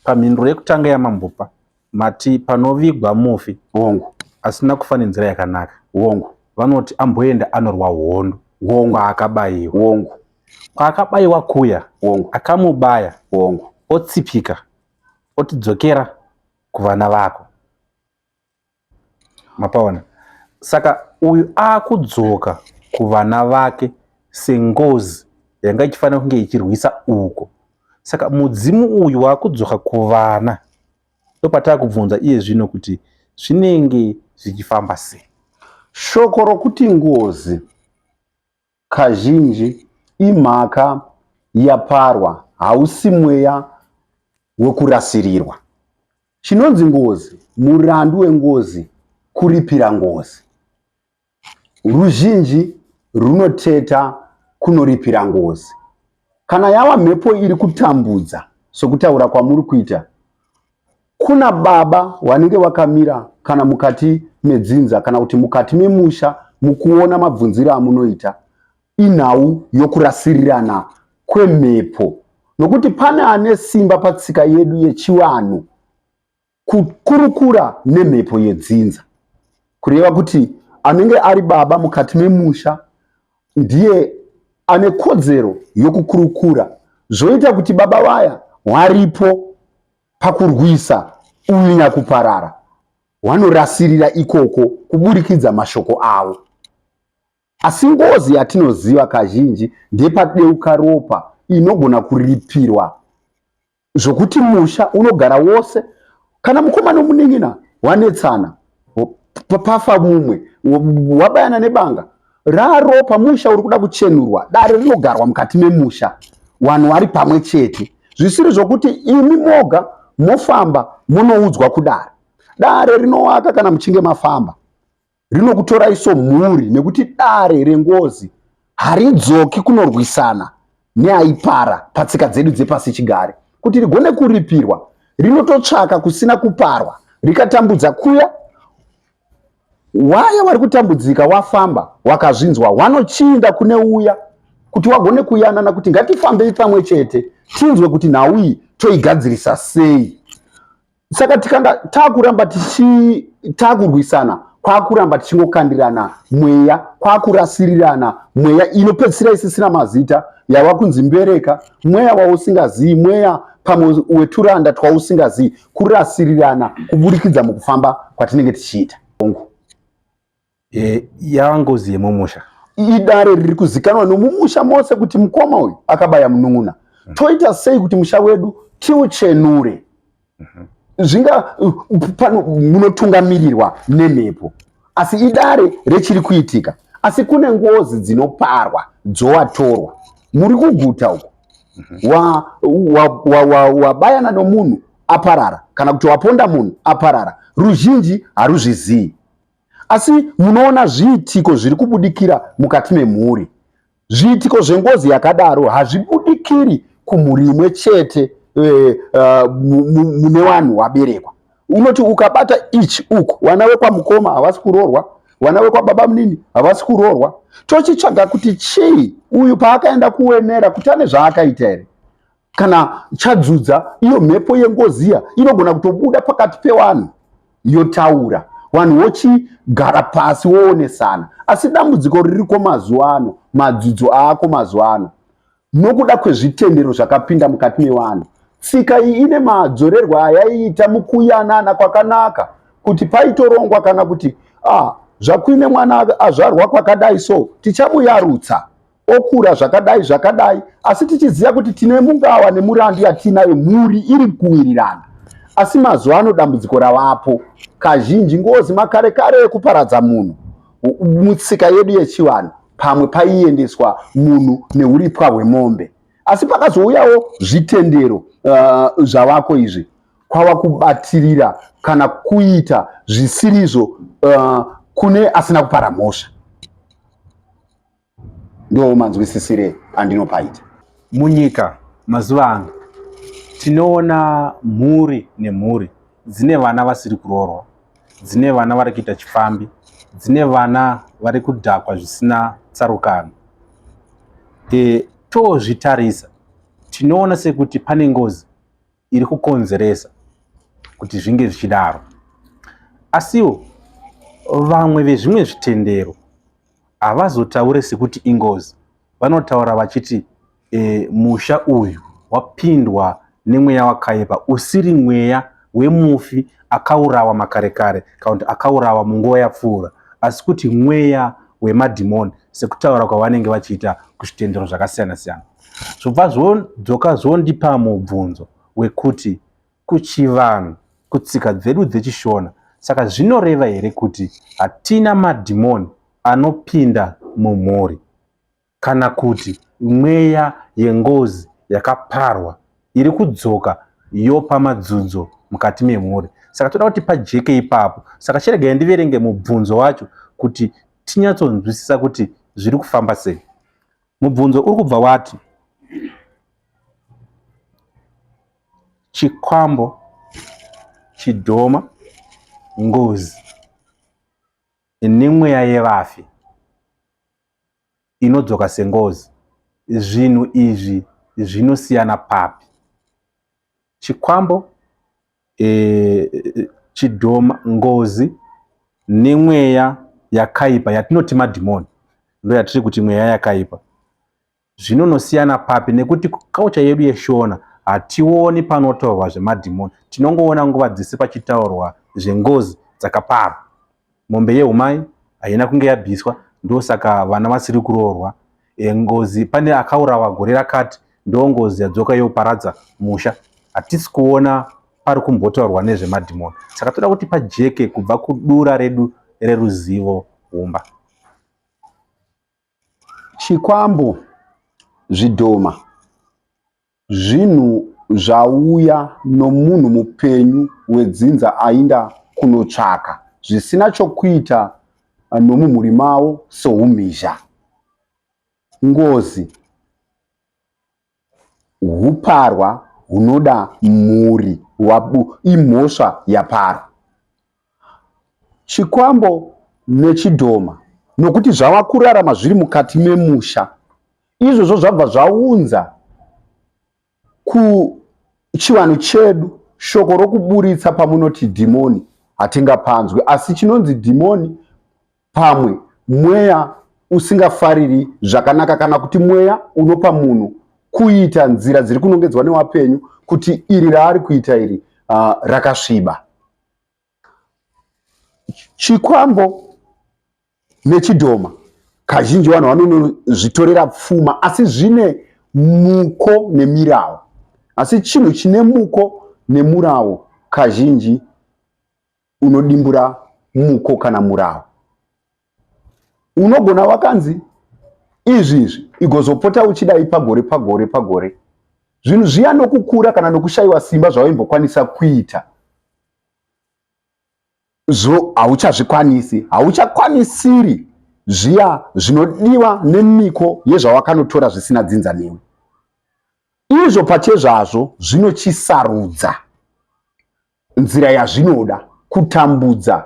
Pamhinduro yekutanga yamambopa mati panovigwa mufi Hongu. asina kufa nenzira yakanaka. Hongu. Vanoti amboenda anorwa hondo. Hongu. Kwaakabayiwa. Hongu. Kwaakabayiwa kuya. Hongu. Akamubaya. Hongu. Otsipika. Otidzokera kuvana vako. Mapaona? Saka uyu akudzoka kuvana vake sengozi yanga ichifanira kunge ichirwisa uko. Saka mudzimu uyu wakudzoka kuvana ndopatakubvunza iye zvino kuti zvinenge zvichifamba sei. Shoko rokuti ngozi kazhinji imhaka yaparwa, hausi mweya wekurasirirwa. Chinonzi ngozi, murandu wengozi kuripira ngozi. Ruzhinji runoteta kunoripira ngozi. Kana yava mhepo iri kutambudza sokutaura kwamuri kuita, kuna baba vanenge vakamira kana mukati medzinza kana kuti mukati memusha mukuona mabvunziro amunoita, inhau yokurasirirana kwemhepo nokuti pane ane simba patsika yedu yechivanhu kukurukura nemhepo yedzinza kureva kuti anenge ari baba mukati memusha ndiye ane kodzero yokukurukura zvoita kuti baba vaya waripo pakurwisa uyu nyakuparara wanorasirira ikoko kuburikidza mashoko avo. Asi ngozi yatinoziva kazhinji ndepadeuka ropa inogona kuripirwa zvokuti musha unogara wose kana mukoma nomunin'ina wanetsana pafa mumwe wabayana nebanga raropa musha uri kuda kuchenurwa dare rinogarwa mukati memusha vanhu vari pamwe chete zvisiri zvokuti imi moga mofamba munoudzwa kudare dare rinovaka kana muchinge mafamba rinokutorai somhuri nekuti dare rengozi haridzoki kunorwisana neaipara patsika dzedu dzepasi chigare kuti rigone kuripirwa rinototsvaka kusina kuparwa rikatambudza kuya waya wari kutambudzika wafamba wakazvinzwa wanochiinda kune uya kuti wagone kuyanana kuti ngatifambei pamwe chete tinzwe kuti nhau iyi toigadzirisa sei saka tikanga takuramba tichi takurwisana kwakuramba tichingokandirana mweya kwakurasirirana mweya inopedzisira isisina mazita yava kunzi mbereka mweya wausingazivi mweya pamwe weturanda twausingazivi kurasirirana kuburikidza mukufamba kwatinenge tichiita hongu E, yava ngozi yemumusha idare riri kuzikanwa nomumusha mose kuti mukoma uyu akabaya munun'una toita sei kuti musha wedu tiuchenure zvinga pano munotungamirirwa nemhepo asi idare rechiri kuitika asi kune ngozi dzinoparwa dzowatorwa muri kuguta uko wabayana wa, wa, wa, wa nomunhu aparara kana kuti waponda munhu aparara ruzhinji haruzvizii asi munoona zviitiko zviri kubudikira mukati memhuri zviitiko zvengozi yakadaro hazvibudikiri kumhuri imwe chete e, uh, mune vanhu waberekwa unoti ukabata ichi uku vana vekwamukoma havasi kuroorwa vana vekwababa munini havasi kuroorwa tochitsvaga kuti chii uyu paakaenda kuwenera kuti ane zvaakaita here kana chadzudza iyo mhepo yengoziya inogona kutobuda pakati pevanhu yotaura vanhu vochigara pasi woonesana asi dambudziko ririko mazuva ano madzudzo aako mazuva ano nokuda kwezvitendero zvakapinda mukati mevanhu tsika iyi ine madzorerwo ayaiita mukuyanana kwakanaka kuti paitorongwa kana kuti ah, zvakuine mwana azvarwa kwakadai so tichamuyarutsa okura zvakadai zvakadai asi tichiziva kuti tine mungawa nemurandu yatiinayo mhuri iri kuwirirana asi mazuva ano dambudziko ravapo kazhinji ngozi makare kare ekuparadza munhu mutsika yedu yechivanhu pamwe paiendeswa munhu neuripwa hwemombe asi pakazouyawo zvitendero uh, zvavako izvi kwava kubatirira kana kuita zvisirizvo uh, kune asina kupara mhosva Ndiwo manzwisisire andinopaita. Munyika mazuva ano tinoona mhuri nemhuri dzine vana vasiri kuroorwa, dzine vana vari kuita chipfambi, dzine vana vari kudhakwa zvisina tsarukano. E, tozvitarisa tinoona sekuti pane ngozi. iri kukonzeresa kuti zvinge zvichidaro. Asiwo vamwe vezvimwe zvitendero havazotaure sekuti ingozi, vanotaura vachiti e, musha uyu wapindwa nemweya wakaipa usiri mweya wemufi akaurawa makarekare kana kuti akaurawa munguva yapfuura asi kuti mweya wemadhimoni sekutaura kwavanenge vachiita kuzvitendero zvakasiyana siyana zvobva zvodzoka zvondipa mubvunzo wekuti kuchivanhu kutsika dzedu dzechishona saka zvinoreva here kuti hatina madhimoni anopinda mumhuri kana kuti mweya yengozi yakaparwa iri kudzoka yopa madzudzo mukati memhuri saka toda kuti pajeke ipapo saka chiregai ndiverenge mubvunzo wacho kuti tinyatsonzwisisa kuti zviri kufamba sei mubvunzo uri kubva wati chikwambo chidhoma ngozi nemweya yevafi inodzoka sengozi. Zvinhu izvi zvinosiyana papi? Chikwambo, e, chidhoma, ngozi nemweya yakaipa yatinoti madhimoni ndo yatiri kuti mweya yakaipa zvinonosiyana papi nekuti culture yedu yeshona hationi panotaurwa zvemadhimoni tinongoona nguva dzese pachitaurwa zvengozi dzakaparwa mombe yehumai haina kunge yabviswa ndosaka vana vasiri kuroorwa e, ngozi pane akaurawa gore rakati ndo ngozi yadzoka yoparadza musha hatisi kuona pari kumbotaurwa nezvemadhimoni saka toda kuti pajeke kubva kudura redu reruzivo humba Chikwambo, zvidhoma, zvinhu zvauya nomunhu mupenyu wedzinza ainda kunotsvaka zvisina chokuita nomumhuri mavo soumhizha. Ngozi huparwa hunoda mhuri wabu imhosva yaparwa. Chikwambo nechidhoma nokuti zvava kurarama zviri mukati memusha izvozvo zvabva zvaunza kuchivanhu chedu shoko rokuburitsa pamunoti dhimoni hatingapanzwi asi chinonzi dhimoni pamwe mweya usingafariri zvakanaka kana kuti mweya unopa munhu kuita nzira dziri kunongedzwa newapenyu kuti iri raari kuita iri uh, rakasviba chikwambo nechidhoma kazhinji vanhu vanonozvitorera pfuma asi zvine muko nemirawo asi chinhu chine muko nemurawo kazhinji unodimbura muko kana murawo unogona wakanzi izvi izvi igozopota uchidai pagore pagore pagore zvinhu zviya nokukura kana nokushayiwa simba zvawaimbokwanisa kuita zvo hauchazvikwanisi hauchakwanisiri zviya zvinodiwa nemiko yezvawakanotora zvisina dzinza newe izvo pachezvazvo zvinochisarudza nzira yazvinoda kutambudza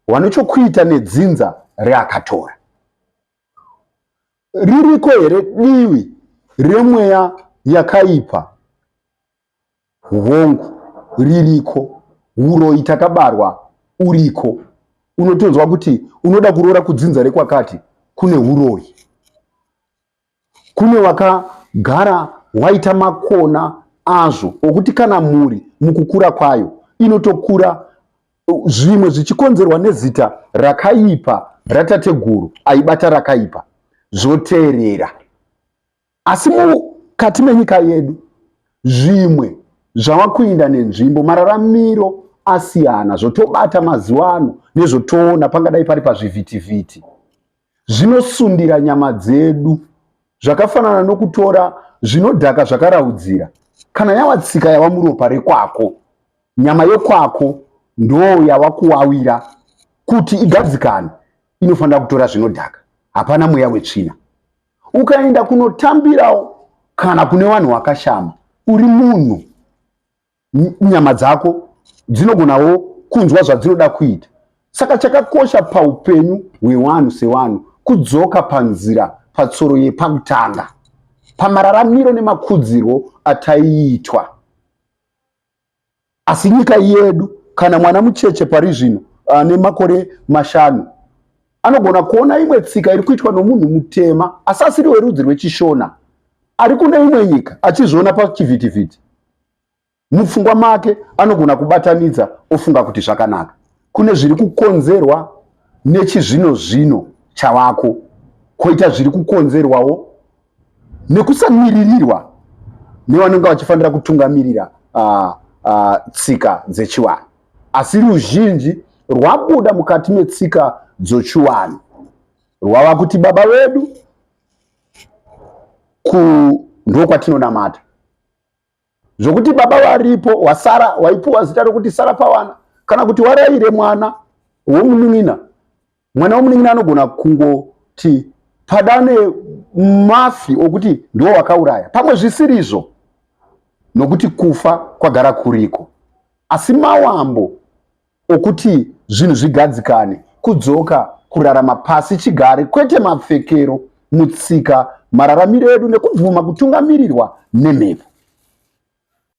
wane chokuita nedzinza reakatora. Ririko here divi remweya yakaipa? Hongu, ririko. Uroyi takabarwa uriko. Unotonzwa kuti unoda kuroora kudzinza rekwakati kune uroyi. Kune wakagara waita makona azvo okuti kana mhuri mukukura kwayo inotokura zvimwe zvichikonzerwa nezita rakaipa ratateguru aibata rakaipa zvoteerera. Asi mukati menyika yedu zvimwe zvava kuinda nenzvimbo, mararamiro asiyana, zvotobata mazuva ano nezvotoona pangadai pari pazvivhitivhiti zvinosundira nyama dzedu zvakafanana nokutora zvinodhaka zvakaraudzira. Kana yava tsika yava muropa rekwako, nyama yekwako ndo yava kuwawira kuti igadzikane, inofanira kutora zvinodhaka. Hapana mweya wetsvina. Ukaenda kunotambirawo kana kune vanhu wakashama, uri munhu nyama dzako dzinogonawo kunzwa zvadzinoda kuita saka chakakosha paupenyu hwevanhu sevanhu kudzoka panzira patsoro yepakutanga pamararamiro nemakudzirwo ataiitwa. Asi nyika yedu, kana mwana mucheche pari zvino ane makore mashanu anogona kuona imwe tsika iri kuitwa nomunhu mutema asi asiri werudzi rwechiShona ari kune imwe nyika achizviona pachivhitivhiti, mupfungwa make anogona kubatanidza ofunga kuti zvakanaka. Kune zviri kukonzerwa nechizvino zvino chavako, koita zviri kukonzerwawo nekusamiririrwa nevanenge vachifanira kutungamirira tsika dzechivanhu. Asi ruzhinji rwabuda mukati metsika dzochivanhu rwava kuti baba vedu ku ndokwatinonamata, zvokuti baba varipo wasara waipuwa zita rokuti sara pawana, kana kuti waraire mwana womunin'ina. Mwana womunin'ina anogona kungoti padane mafi okuti ndiwo wakauraya, pamwe zvisirizvo, nokuti kufa kwagara kuriko. Asi mawambo okuti zvinhu zvigadzikane kudzoka kurarama pasi chigare, kwete mapfekero, mutsika, mararamiro edu nekubvuma kutungamirirwa nemhepo.